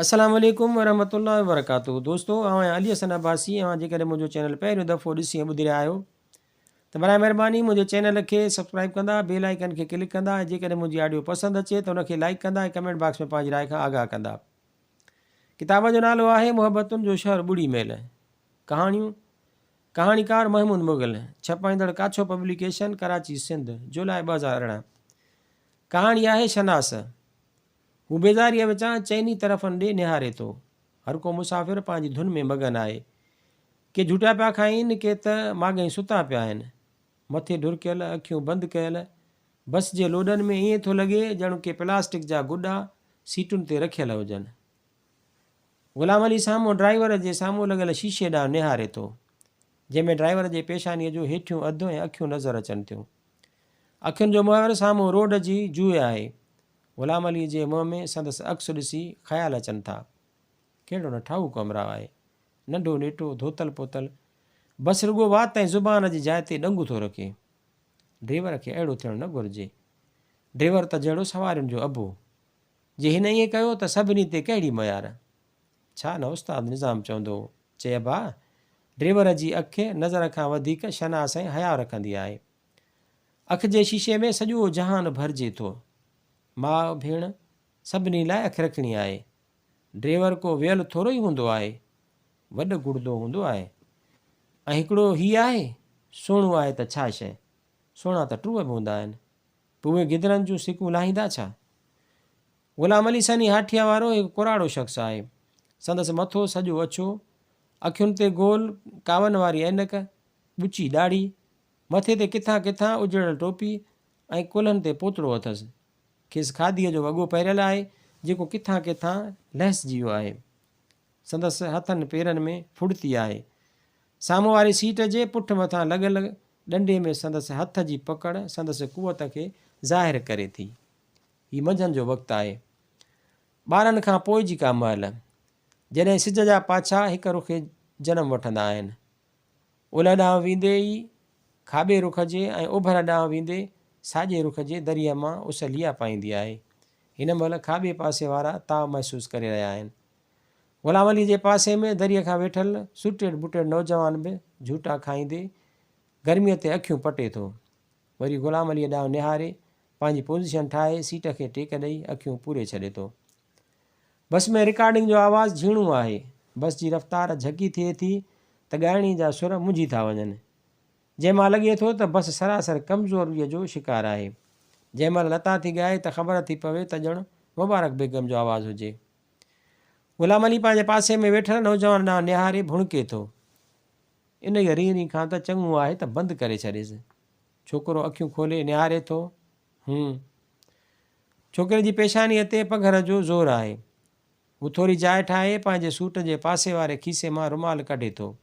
السلام عليڪم ورحمة الله وبرڪاته دوستو آئون آهيان علي حسن عباسي اوهان جيڪڏهن منهنجو چينل پهريون دفعو ڏسي ۽ ٻڌي رهيا آهيو ته برائي مهرباني منهنجي چينل کي سبسڪرائب ڪندا بيل آئيڪن کي ڪلڪ ڪندا ۽ جيڪڏهن منهنجي آڊيو پسند اچي ته ان کي لائيڪ ڪندا ۽ ڪمينٽ باڪس ۾ پنهنجي راء کان آگاهه ڪندا ڪتاب جو نالو آهي محبتن جو شهر ٻڙي ميل ڪهاڻيون ڪهاڻيڪار محمود مغل ڇپائيندڙ ڪاڇو پبليڪيشن ڪراچي سنڌ جولاء 2018 ڪهاڻي آهي شناس هو بيزاريء وچان چئني طرفن ڏي نهاري ٿو. هر ڪو مسافر پنهنجي ڌن ۾ مگن آهي. ڪي جهوٽا پيا کائين، ڪي ته ماڳهين ستا پيا آهن. مٿي ڍرڪيل، اکيون بند ڪيل، بس جي لوڏن ۾ ائين ٿو لڳي ڄڻ ڪي پلاسٽڪ جا گڏا سيٽن تي رکيل هجن. غلام علي سامهون ڊرائيور جي سامهون لڳل شيشي ڏانهن نهاري ٿو، جنهن ۾ ڊرائيور جي پيشانيء جو هيٺيون اڌ ۽ اکيون نظر اچن ٿيون. اکين جو محور سامهون روڊ جي جوء آهي. غلام عليء جي منهن ۾ سندس عڪس ڏسي خيال اچن ٿا. ڪهڙو نه ٺاهوڪو همراهه آهي. ننڍو نيٽو، ڌوتل پوتل، بس رڳو وات ۽ زبان جي جاء تي ڏنگ ٿو رکي. ڊريور کي اهڙو ٿيڻ نه گهرجي. ڊريور ته جهڙو سوارين جو ابو. جي هن ائين ڪيو ته سڀني تي ڪهڙي ميار؟ ڇا نه استاد نظام چوندو هو، چي ابا، ڊريور جي اک نظر کان وڌيڪ شناس ۽ حياء رکندي آهي. اک جي شيشي ۾ سڄو جهان ڀرجي ٿو. ماء، ڀيڻ، سڀني لاء اک رکڻي آهي. ڊريور ڪو ويل ٿورو ئي هوندو آهي. وڏ گڙدو هوندو آهي. ۽ هڪڙو هي آهي، سهڻو آهي ته ڇا شيء. سهڻا ته ٽوهه به هوندا آهن. پوء اهي گدرن جون سڪون لاهيندا ڇا؟ غلام علي سني هاٺيا وارو هڪ ڪراڙو شخص آهي. سندس مٿو سڄو اڇو، اکين تي گول ڪاون واري عينڪ، ٻچي ڏاڙهي، مٿي تي ڪٿان ڪٿان اجڙيل ٽوپي ۽ ڪلهن تي پوتڙو اٿس. کيس کاڌيء جو وڳو پهريل آهي، جيڪو ڪٿان ڪٿان لهسجي ويو آهي. سندس هٿن پيرن ۾ ڦڙتي آهي. سامهون واري سيٽ جي پٺ مٿان لڳل ڏنڊي ۾ سندس هٿ جي پڪڙ سندس قوت کي ظاهر ڪري ٿي. هي منجهند جو وقت آهي. ٻارهن کان پوء جي ڪا مهل، جڏهن سج جا پاڇا هڪ رخي جنم وٺندا آهن. اولهه ڏانهن ويندي ئي کاٻي رخ جي ۽ اوڀر ڏانهن ويندي ساڄي رخ جي دريء مان اس ليئا پائيندي آهي. هن مهل کاٻي پاسي وارا تاء محسوس ڪري رهيا آهن. غلام علي جي پاسي ۾ دريء کان ويٺل سوٽيڊ بوٽيڊ نوجوان به جهوٽا کائيندي گرميء تي اکيون پٽي ٿو. وري غلام عليء ڏانهن نهاري پنهنجي پوزيشن ٺاهي سيٽ کي ٽيڪ ڏئي اکيون پوري ڇڏي ٿو. بس ۾ رڪارڊنگ جو آواز جهيڻو آهي. بس جي رفتار جهڪي ٿئي ٿي ته ڳائڻي جا سر منجهي ٿا وڃن. جنهن مان لڳي ٿو ته بس سراسر ڪمزوريء جو شڪار آهي. جنهن مهل لتا ٿي ڳائي ته خبر ٿي پوي ته ڄڻ مبارڪ بيگم جو آواز هجي. غلام علي پنهنجي پاسي ۾ ويٺل نوجوان ڏانهن نهاري ڀڻڪي ٿو. انهيء رين رين کان ته چڱو آهي ته بند ڪري ڇڏيس. ڇوڪرو اکيون کولي نهاري ٿو. هون. ڇوڪري جي پيشانيء تي پگهر جو زور آهي. هو ٿوري جاء ٺاهي پنهنجي سوٽ جي پاسي واري کيسي مان رومال ڪڍي ٿو.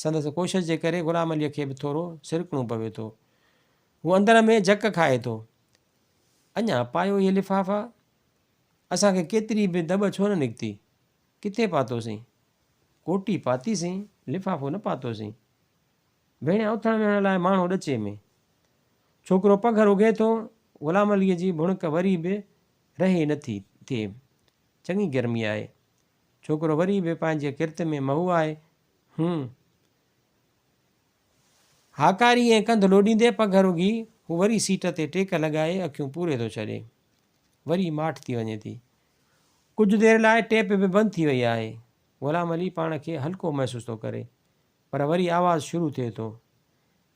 سندس ڪوشش جي ڪري غلام عليء کي به ٿورو سرڪڻو پوي ٿو. هو اندر ۾ جهڪ کائي ٿو. اڃا پايو اهي لفافا؟ اسان کي ڪيتري به دٻ ڇو نه نڪتي؟ ڪٿي پاتوسين؟ ڪوٽي پاتيسين، لفافو نه پاتوسين. ڀيڻيا اٿڻ ويهڻ لاء ماڻهو ڏچي ۾. ڇوڪرو پگهر اگهي ٿو. غلام عليء جي ڀڻڪ وري به رهي نه ٿي ٿئي. چڱي گرمي آهي. ڇوڪرو وري به پنهنجي ڪرت ۾ محو آهي. هون. هاڪاري ۽ ڪنڌ لوڏيندي پگهر اگهي هو وري سيٽ تي ٽيڪ لڳائي اکيون پوري ٿو ڇڏي. وري ماٺ ٿي وڃي ٿي. ڪجهه دير لاء ٽيپ به بند ٿي وئي آهي. غلام علي پاڻ کي هلڪو محسوس ٿو ڪري. پر وري آواز شروع ٿئي ٿو.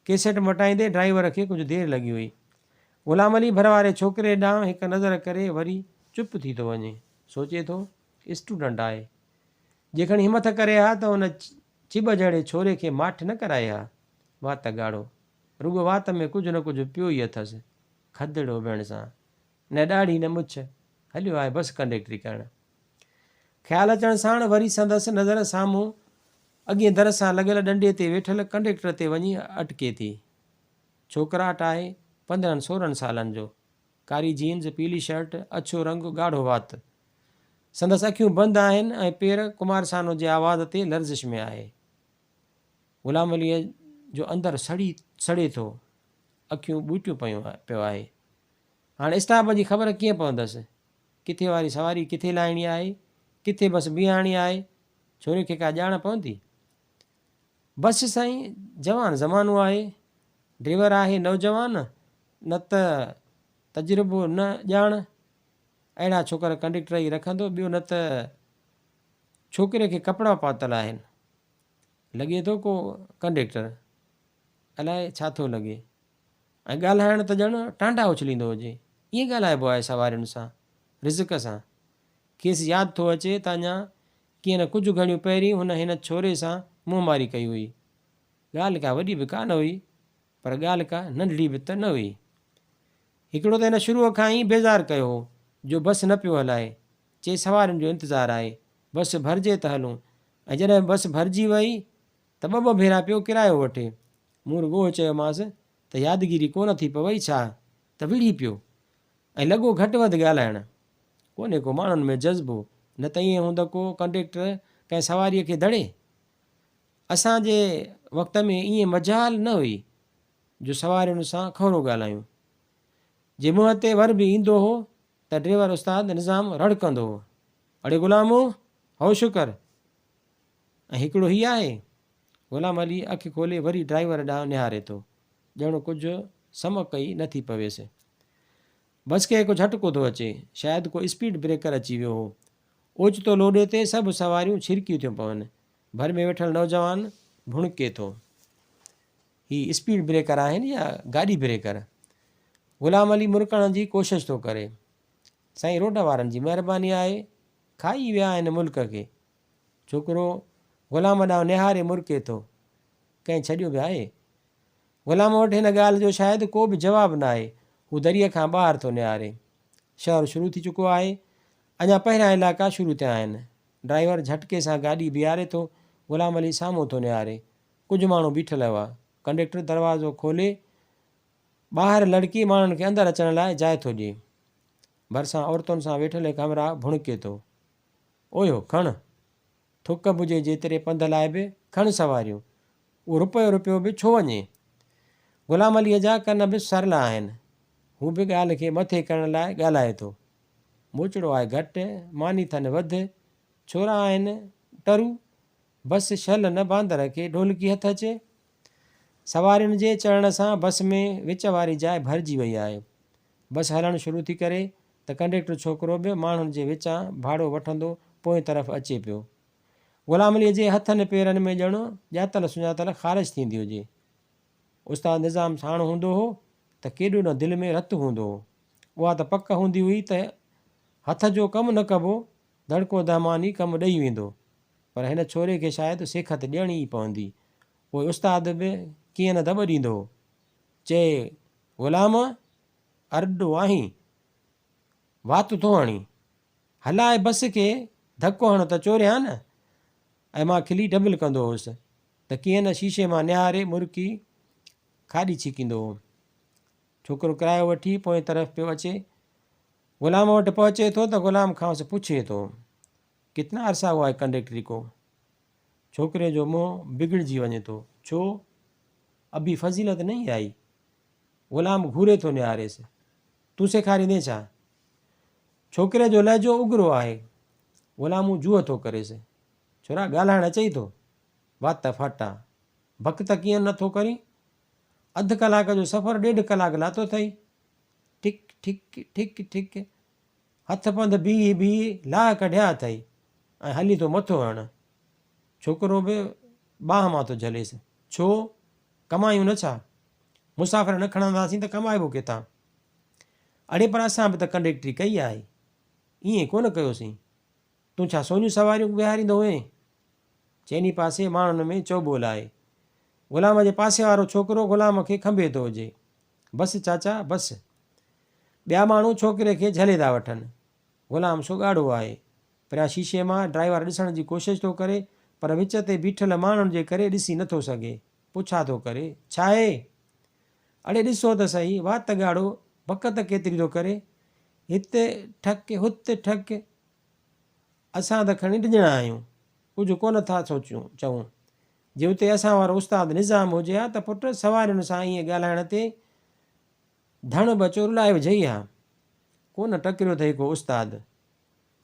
ڪيسيٽ مٽائيندي ڊرائيور کي ڪجهه دير لڳي هئي. غلام علي ڀر واري ڇوڪري ڏانهن هڪ نظر ڪري وري چپ ٿي ٿو وڃي. سوچي ٿو، اسٽوڊنٽ آهي. جي کڻي همٿ ڪري ها ته ان چٻ جهڙي ڇوري کي ماٺ نه ڪرائي ها. وات ڳاڙهو. رڳو وات ۾ ڪجهه نه ڪجهه پيو ئي اٿس. کدڙو ڀيڻسان. نه ڏاڙهي نه مڇ. هليو آهي بس ڪنڊيڪٽري ڪرڻ. خيال اچڻ ساڻ وري سندس نظر سامهون اڳئين در سان لڳل ڏنڊي تي ويٺل ڪنڊيڪٽر تي وڃي اٽڪي ٿي. ڇوڪراٽ آهي، 15 16 سالن جو. ڪاري جينز، پيلي شرٽ، اڇو رنگ، ڳاڙهو وات. سندس اکيون بند آهن ۽ پير ڪمار سانو جي آواز تي لرزش ۾ آهي. غلام عليء جو اندر سڙي سڙي ٿو. اکيون ٻوٽيون پيون پيو آهي. هاڻ اسٽاپ جي خبر ڪيئن پوندس؟ ڪٿي واري سواري ڪٿي لاهڻي آهي؟ ڪٿي بس بيهارڻي آهي، ڇوري کي ڪا ڄاڻ پوندي؟ بس سائين جوان زمانو آهي، ڊريور آهي نوجوان، نه ته تجربو نه ڄاڻ، اهڙا ڇوڪر ڪنڊيڪٽر ئي رکندو، ٻيو نه ته ڇوڪري کي ڪپڙا پاتل آهن، لڳي ٿو ڪو ڪنڊيڪٽر، الائي ڇا ٿو لڳي ۽ ڳالهائڻ ته ڄڻ ٽانڊا اڇليندو هجي، ائين ڳالهائبو آهي سوارين سان، رزق سان. کيس ياد ٿو اچي ته اڃا ڪيئن نه ڪجهه گهڙيون پهرين هن هن ڇوري سان منهن ماري ڪئي هئي. ڳالهه ڪا وڏي به ڪا نه هئي، پر ڳالهه ڪا ننڍڙي به ته نه هئي. هڪڙو ته هن شروع کان ئي بيزار ڪيو هو، جو بس نه پيو هلائي. چي سوارين جو انتظار آهي، بس ڀرجي ته هلون. ۽ جڏهن بس ڀرجي وئي ته ٻه ٻه ڀيرا پيو ڪرايو وٺي. مون رڳو چيومانس ته يادگيري ڪونه ٿي پوئي ڇا؟ ته وڙهي پيو. ۽ لڳو گهٽ وڌ ڳالهائڻ. ڪونهي ڪو ماڻهن ۾ جذبو، نه ته ائين هوند ڪو ڪنڊيڪٽر ڪنهن سواريء کي دڙي. اسان جي وقت ۾ ائين مجال نه هئي جو سوارين سان کهرو ڳالهايون. جي منهن تي ور به ايندو هو ته ڊريور استاد نظام رڙ ڪندو هو، اڙي غلامو! هوش ڪر! ۽ هڪڙو هي آهي؟ غلام علي اک کولي وري ڊرائيور ڏانهن نهاري ٿو. ڄڻ ڪجهه سمڪ ئي نه ٿي پويس. بس کي هڪ جهٽڪو ٿو اچي. شايد ڪو اسپيڊ بريڪر اچي ويو هو. اوچتو لوڏي تي سڀ سواريون ڇرڪيون ٿيون پون. ڀر ۾ ويٺل نوجوان ڀڻڪي ٿو. هي اسپيڊ بريڪر آهن يا گاڏي بريڪر؟ غلام علي مرڪڻ جي ڪوشش ٿو ڪري. سائين روڊ وارن جي مهرباني آهي. کائي ويا آهن ملڪ کي. ڇوڪرو غلام ڏانهن نهاري مرڪي ٿو. ڪنهن ڇڏيو به آهي؟ غلام وٽ هن ڳالهه جو شايد ڪو به جواب ناهي. هو دريء کان ٻاهر ٿو نهاري. شهر شروع ٿي چڪو آهي. اڃا پهريان علائقا شروع ٿيا آهن. ڊرائيور جهٽڪي سان گاڏي بيهاري ٿو. غلام علي سامهون ٿو نهاري. ڪجهه ماڻهو بيٺل هئا. ڪنڊيڪٽر دروازو کولي ٻاهر لڙڪي ماڻهن کي اندر اچڻ لاء جاء ٿو ڏئي. ڀرسان عورتن سان ويٺل هڪ همراهه ڀڻڪي ٿو. اوهيو، کڻ. ٿڪ بجي جيتري پنڌ لاء به کڻ سواريون. اهو رپيو رپيو به ڇو وڃي؟ غلام عليء جا ڪن به سرلا آهن. هو به ڳالهه کي مٿي ڪرڻ لاء ڳالهائي ٿو. موچڙو آهي گهٽ، ماني ٿن وڌ، ڇورا آهن ٽرو، بس شل نه باندر کي ڍولڪي هٿ اچي. سوارين جي چڙهڻ سان بس ۾ وچ واري جاء ڀرجي وئي آهي. بس هلڻ شروع ٿي ڪري ته ڪنڊيڪٽر ڇوڪرو به ماڻهن جي وچان ڀاڙو وٺندو پوئين طرف اچي پيو. غلام عليء جي هٿن پيرن ۾ ڄڻ ڄاتل سڃاتل خارش ٿيندي هجي. استاد نظام ساڻ هوندو هو ته ڪيڏو نه دل ۾ رت هوندو هو. اها ته پڪ هوندي هئي ته هٿ جو ڪم نه ڪبو، دڙڪو دهمان ئي ڪم ڏئي ويندو. پر هن ڇوري کي شايد سيکت ڏيڻي ئي پوندي. پوء استاد به ڪيئن نه دٻ ڏيندو هو. چئي، غلام! ارڏو آهين، وات ٿو هڻين. هلاء بس کي ڌڪ هڻ ته چوريان نه. ۽ مان کلي ڊبل ڪندو هوس ته ڪيئن نه شيشي مان نهاري مرڪي کاڏي ڇڪيندو هو. ڇوڪرو ڪرايو وٺي پوئين طرف پيو اچي. غلام وٽ پهچي ٿو ته غلام کانئس پڇي ٿو، ڪتنا عرصه هوا هي ڪنڊيڪٽري ڪو؟ ڇوڪري جو منهن بگڙجي وڃي ٿو، ڇو؟ ابي فضيلت نهين آئي؟ غلام گهوري ٿو نهاريس، تون سيکاريندين ڇا؟ ڇوڪري جو لهجو اگرو آهي. غلامون جوهه ٿو ڪريس. ڇورا ڳالهائڻ اچئي ٿو؟ وات ڦاٽا. بڪ ته ڪيئن نه ٿو ڪرين؟ اڌ ڪلاڪ جو سفر ڏيڍ ڪلاڪ لاتو اٿئي. ٺڪ ٺڪ ٺڪ ٺڪ. هٿ پنڌ بيهي بيهي لاهه ڪڍيا اٿئي ۽ هلي ٿو مٿو هڻ. ڇوڪرو به ٻانهن مان ٿو جهليس. ڇو؟ ڪمايون نه ڇا؟ مسافر نه کڻنداسين ته ڪمائبو ڪٿان؟ اڙي پر اسان به ته ڪنڊيڪٽري ڪئي آهي. ائين ڪونه ڪيوسين. تون ڇا سونيون سواريون ويهاريندو هئين؟ چئني پاسي ماڻهن ۾ چؤٻول آهي. غلام جي پاسي وارو ڇوڪرو غلام کي کنڀي ٿو هجي. بس چاچا بس. ٻيا ماڻهو ڇوڪري کي جهلي ٿا وٺن. غلام سو ڳاڙهو آهي. پريان شيشي مان ڊرائيور ڏسڻ جي ڪوشش ٿو ڪري پر وچ تي بيٺل ماڻهن جي ڪري ڏسي نٿو سگهي. پڇا ٿو ڪري، ڇاهي؟ اڙي ڏسو ته سهي، وات ڳاڙهو، بڪ ته ڪيتري ٿو ڪري. هت ٺڪ هت ٺڪ. اسان ته کڻي ڊڄڻا آهيون. ڪجهه ڪونه ٿا سوچيون چئون. جي اتي اسان وارو استاد نظام هجي ها ته پٽ سوارين سان ائين ڳالهائڻ تي ڌڻ ٻچو رلائي وجهئي ها. ڪونه ٽڪريو اٿئي ڪو استاد.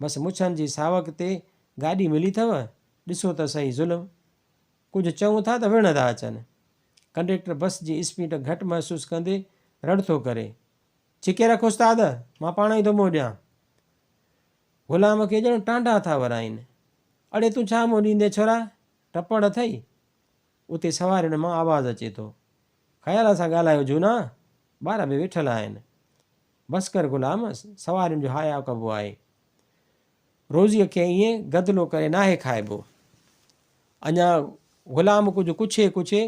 بس مڇن جي ساوڪ تي گاڏي ملي اٿو؟ ڏسو ته سهي ظلم! ڪجهه چئون ٿا ته وڙهڻ ٿا اچن. ڪنڊيڪٽر بس جي اسپيڊ گهٽ محسوس ڪندي رڙ ٿو ڪري. ڇڪي رک استاد! مان پاڻ ئي ٿو منهن ڏيان. غلام کي ڄڻ ٽانڊا ٿا ورائين. اڙي تون ڇا منهن ڏيندين ڇورا؟ ٽپڙ اٿئي؟ اتي سوارين مان آواز اچي ٿو. خيال سان ڳالهايو جهونا! ٻار به ويٺل آهن. بس ڪر غلام، سوارين جو حياء ڪبو آهي. روزيء کي ائين گدلو ڪري ناهي کائبو. اڃا غلام ڪجهه ڪڇي ڪڇي،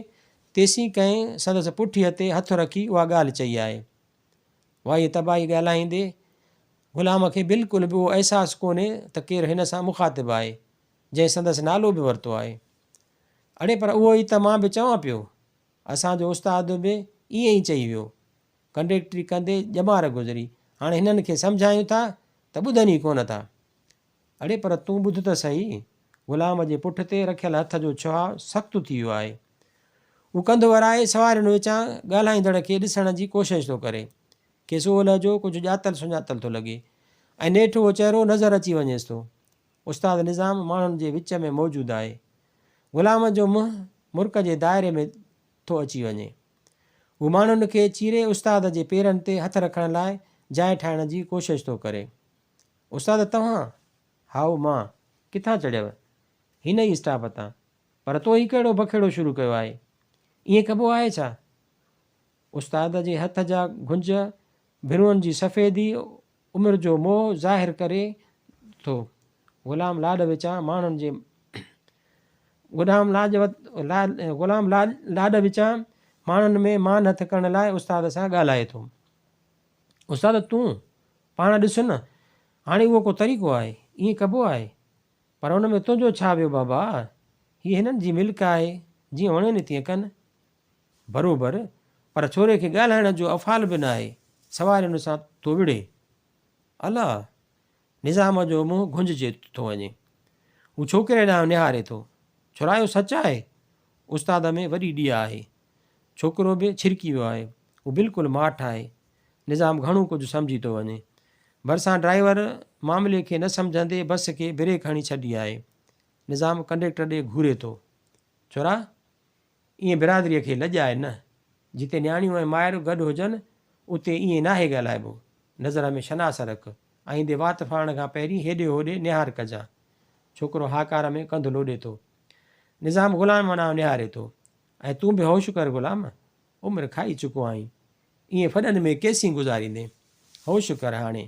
تيسين ڪنهن سندس پٺيء تي هٿ رکي اها ڳالهه چئي آهي. وائيء تباهي ڳالهائيندي غلام کي بلڪل به اهو احساس ڪونهي ته ڪير هن سان مخاطب آهي، جنهن سندس نالو به ورتو آهي. اڙي پر اهو ئي ته مان به چوان پيو. اسان جو استاد به ائين ئي چئي ويو. ڪنڊيڪٽري ڪندي ڄمار گذري. هاڻي هنن کي سمجهايون ٿا ته ٻڌن ئي ڪونه ٿا. اڙي پر تون ٻڌ ته سهي. غلام جي پٺ تي رکيل هٿ جو ڇهاء سخت ٿي ويو آهي. هو ڪنڌ ورائي سوارين وچان ڳالهائيندڙ کي ڏسڻ جي ڪوشش ٿو ڪري. کيس اهو لهجو ڪجهه ڄاتل سڃاتل ٿو لڳي ۽ نيٺ اهو چهرو نظر اچي وڃيس ٿو. استاد نظام ماڻهن جي وچ ۾ موجود آهي. غلام جو منهن مرڪ جي دائري ۾ ٿو اچي وڃي. هو ماڻهن کي چيري استاد جي پيرن تي هٿ رکڻ لاء جاء ٺاهڻ جي ڪوشش ٿو ڪري. استاد توهان؟ هائو مان. ڪٿان چڙهيو؟ هن ئي اسٽاپ تان. پر تو هي ڪهڙو بکيڙو شروع ڪيو آهي؟ ائين ڪبو آهي ڇا؟ استاد جي هٿ جا گهنج ڀرون جي سفيدي عمر جو موهه ظاهر ڪري ٿو. غلام لاڏ وچان ماڻهن جي غلام غلام لاڏ وچان ماڻهن ۾ مان هٿ ڪرڻ لاء استاد سان ڳالهائي ٿو. استاد تون پاڻ ڏس نه، هاڻي اهو ڪو طريقو آهي، ائين ڪبو آهي؟ پر ان ۾ تنهنجو ڇا ويو بابا، هيء هنن جي ملڪ آهي، جيئن وڻين تيئن ڪن. بروبر، پر ڇوري کي ڳالهائڻ جو افعال به ناهي، سوارين سان ٿو وڙهي. الا! نظام جو منهن گهنججي ٿو وڃي. هو ڇوڪري ڏانهن نهاري ٿو. ڇورا اهو سچ آهي؟ استاد ۾ وڏي ڏيا آهي. ڇوڪرو به ڇرڪي ويو آهي. هو بلڪل ماٺ آهي. نظام گهڻو ڪجهه سمجهي ٿو وڃي. ڀرسان ڊرائيور معاملي کي نه سمجهندي بس کي بريڪ هڻي ڇڏي آهي. نظام ڪنڊيڪٽر ڏي گهوري ٿو. ڇورا! ائين برادريء کي لڄ آهي نه. جتي نياڻيون ۽ مائر گڏ هجن، اتي ائين ناهي ڳالهائبو. نظر ۾ شناس رک. آئيندي وات ڦاڙڻ کان پهرين هيڏي هوڏي نهار ڪجان. ڇوڪرو هاڪار ۾ ڪنڌ لوڏي ٿو. نظام غلام ڏانهن نهاري ٿو. ۽ تون به هوش ڪر غلام! عمر کائي چڪو آهين. ائين ڦڏن ۾ ڪيسين گذاريندين؟ هوش ڪر هاڻي.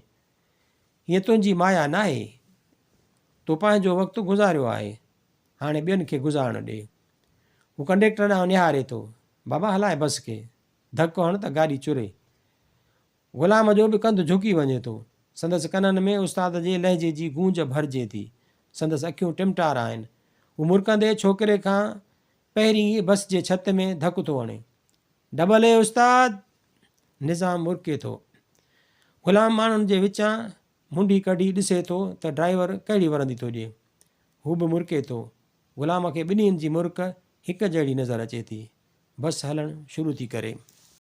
هيء تنهنجي مايا ناهي. تو پنهنجو وقت گذاريو آهي. هاڻي ٻين کي گذارڻ ڏي. هو ڪنڊيڪٽر ڏانهن نهاري ٿو. بابا هلاء بس کي. ڌڪ هڻ ته گاڏي چري. غلام جو به ڪنڌ جهڪي وڃي ٿو. سندس ڪنن ۾ استاد جي لهجي جي گونج ڀرجي ٿي. سندس اکيون ٽمٽار آهن. هو مرڪندي ڇوڪري کان پهرين ئي بس جي ڇت ۾ ڌڪ ٿو هڻي. ڊبل اي استاد! نظام مرڪي ٿو. غلام ماڻهن جي وچان منڍي ڪڍي ڏسي ٿو ته ڊرائيور ڪهڙي ورندي ٿو ڏئي. هو به مرڪي ٿو. غلام کي ٻنهين جي مرڪ هڪ جهڙي نظر اچي ٿي. بس هلڻ شروع ٿي ڪري.